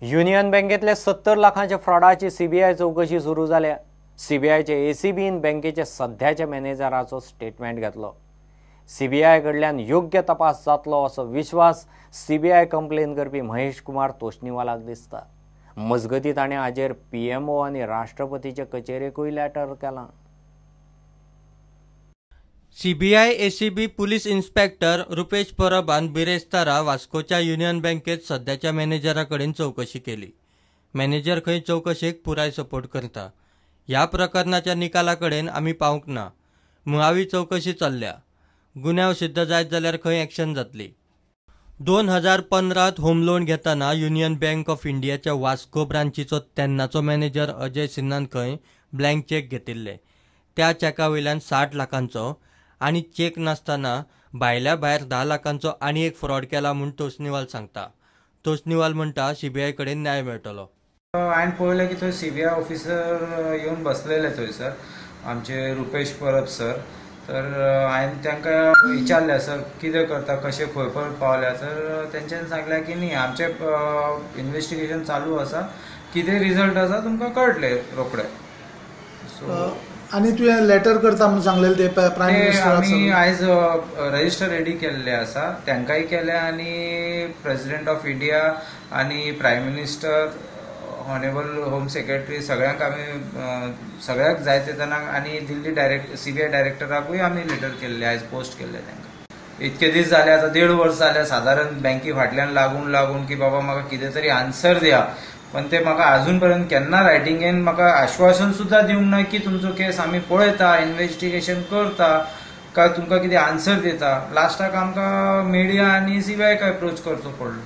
Union बँकेतले 70 लाखांच्या फ्रॉडाची CBI चौकशी सुरू जाल्या। सीबीआयचे एसीबीन बँकेचे सध्याच्या मॅनेजराचो स्टेटमेंट घेतलो। सीबीआय कडल्यान योग्य तपास जातलो असो विश्वास सीबीआय कंप्लेन करपी महेश कुमार तोष्णीवालाक दिसता। मजगती ताणें हाजेर पीएमओ आनी राष्ट्रपतीचे कचेरेकूय लेटर केलां। CBI ACB police inspector Rupesh परबान बिरेस्तारा वास्कोच्या युनियन बँकेत सध्याच्या मॅनेजरा कडेन चौकशी केली। मॅनेजर खंय चौकशेक पुराय सपोर्ट करता। ह्या प्रकरणाच्या निकाला कडेन आमी पावंक ना। मुळावी चौकशी चल्ल्या। गुन्यांव सिद्ध जायत जाल्यार खंय एक्शन जातली। 2015 होम लोन घेतना युनियन बँक ऑफ इंडियाच्या वास्को ब्रांचीचो तेन्नाचो मॅनेजर अजय सिन्हान खंय ब्लँक चेक घेतिल्ले। त्या चेका वयल्यान 60 लाखांचो आनी चेक नासतना भायल्या भायर 10 लाखांचो आनी एक फ्रॉड केला म्हूण तोष्णीवाल सांगता। तोष्णीवाल म्हणटा सीबीआय कडेन न्याय मेळटलो। हांवें पळयलें की थंय सीबीआय ऑफिसर येवन बसलेले थंयसर आमचे रुपेश परब सर। तर हांवें तांकां विचारलें सर कितें करता, कशें खंय खंय पावल्या, तर तेंच्यांनी सांगलें की न्ही आमचें इन्वेस्टिगेशन चालू आसा, कितें रिजल्ट आसा तुमकां कळटलें रोखडें। सो आनी तुवें लेटर करता म्हणून सांगलेलें ते प्रायम मिनिस्टराक? आमी आयज रजिस्टर रेडी केल्ले आसा, तांकांय केलें आनी प्रेसिडेंट ऑफ इंडिया आनी prime minister, honourable home secretary सगळ्यांक आमी सगळ्यांक जाय ते जाणांक आनी दिल्ली डायरेक्ट सीबीआय डायरेक्टराकूय आमी लेटर केल्ले आयज पोस्ट केल्ले तांकां। इतके दीस जाले आतां 1.5 वर्स जाले सादारण बँकी फाटल्यान लागून लागून की बाबा म्हाका कितें तरी आन्सर दिया, पण ते म्हाका अजून पर्यंत केन्ना रायटिंगेन म्हाका आश्वासन सुद्दां दिवंक ना की तुमचो केस आमी पळयता, इन्वेस्टिगेशन करता काय तुमकां कितें आन्सर दिता। लास्टाक आमकां मिडिया आनी सीबीआयक एप्रोच करचो पडलो।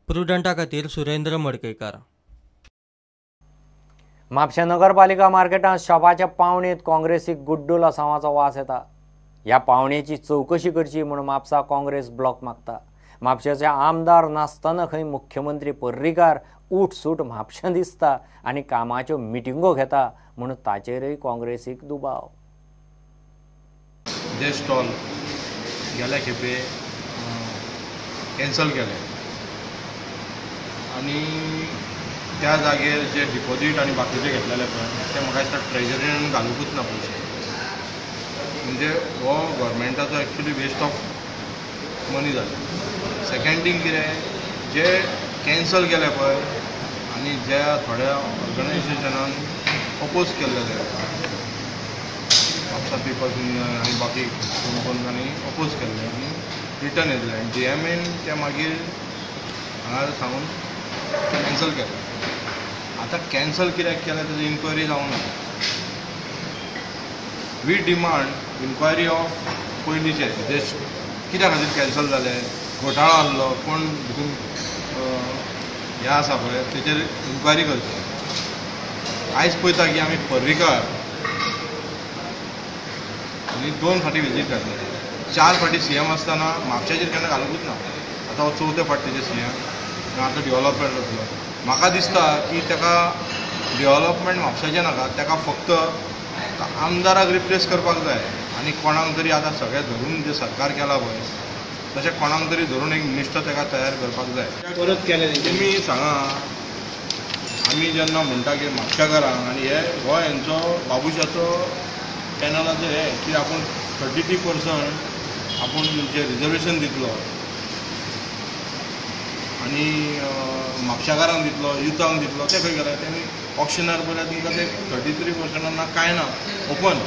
प्रुडंटा खातीर सुरेंद्र मडकयकार। म्हापशें नगरपालिका मार्केटांत शॉपाच्या पावणेंत काँग्रेसीक गुड्डूल असावाचो वास येता। ह्या पावणेची चौकशी करची म्हूण म्हापसा काँग्रेस ब्लॉक मागता। म्हापशेचे आमदार नासतना खंय मुख्यमंत्री पर्रीकार उठसूट म्हापशें दिसता आनी कामाच्यो मिटिंगो घेता म्हूण ताचेरय काँग्रेसीक दुबाव। जे स्टॉल गेल्या खेपे कॅन्सल केले आनी त्या जागेर जे डिपॉजीट आनी बाकीचे घेतलेले पळय ते म्हाका दिसता ट्रेजरीन घालुंकूच ना पयशे। म्हणजे हो गव्हर्मेंटाचो एक्चुली वेस्ट ऑफ मनी जालो। सेकेंड थींग कितें, जे कॅन्सल केले पळय आनी ज्या थोड्या ऑर्गनायझेशनान अपोज केल्ले म्हापसा पिपल्स युनियन आनी बाकी कोण कोण तांणी अपोज केल्ले आनी रिटर्न येतले आनी जी एम एन ते मागीर हांगा सांगून कॅन्सल केलें। आतां कॅन्सल कित्याक केलें ताजी इन्क्वायरी जावंक ना। We demand inquiry of पयलींचे जे कित्या खातीर कॅन्सल जाले, घोटाळो आहलो, कोण भितून हें आसा पळय तेचेर इन्क्वायरी करची। आयज पळयता की आमी पर्रीकार आनी 2 फावटी विजीट घातली, 4 फावटी सी एम आसतना म्हापशाचेर केन्ना घालुंकूच ना। आतां हो चवथे फावट तेजे सी एम आतां डेव्हलपमेंट जातलो। म्हाका दिसता की ताका डेव्हलपमेंट म्हापशाचें नाका, ताका फक्त आमदाराक रिप्लेस करपाक जाय आनी कोणाक तरी आतां सगळें धरून जें सरकार केलां पळय तशें कोणाक तरी धरून एक मिनिस्टर ताका तयार करपाक जाय। परत केलें तुमी सांगा, आमी जेन्ना म्हणटा की म्हापशेकारांक आनी हे हो हेंचो बाबुशाचो पॅनलाचो हे की आपूण 33% आपूण जे रिजर्वेशन दितलो आनी म्हापशेकारांक दितलो, युथांक दितलो, ते खंय गेले? तेमी ऑक्शनार पळयल्यार तुमकां ते 33% ना कांय ना ओपन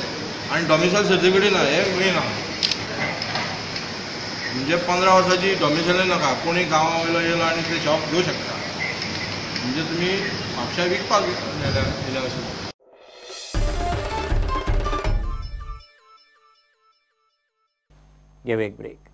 आनी डॉमिसायल सर्टिफिकेट ना, हे मेन आहा। म्हणजे 15 वर्साची डॉमिसायल नाका, कोणी गांवा वयलो येयलो आनी ते शॉप घेवं शकता। म्हणजे तुमी म्हापशा विकपाक येयल्या अशें। Give a break.